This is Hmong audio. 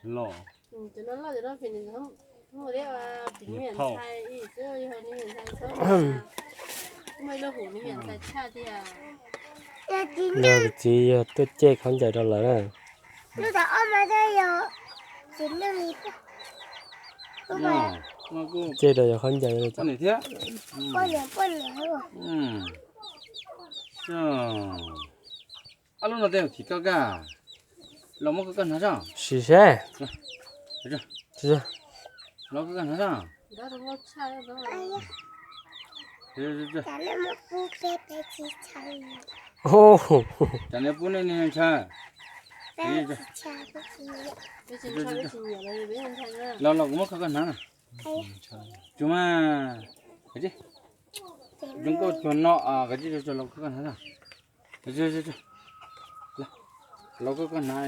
Los. Yog txiv yog tuaj cej khaub ncaws rau lawm na. Cej rau yog khaub ncaws. Ob lub no tej thim koj kag, los muab koj koj hnav tso. Sim seb. Los koj koj hnav tso. Tsam nej pub nej ntshai. Los los kuv muab koj koj hnav na. Tsuag mas, zoo nkauj tsuag no, los koj koj hnav na. Los koj koj hnav.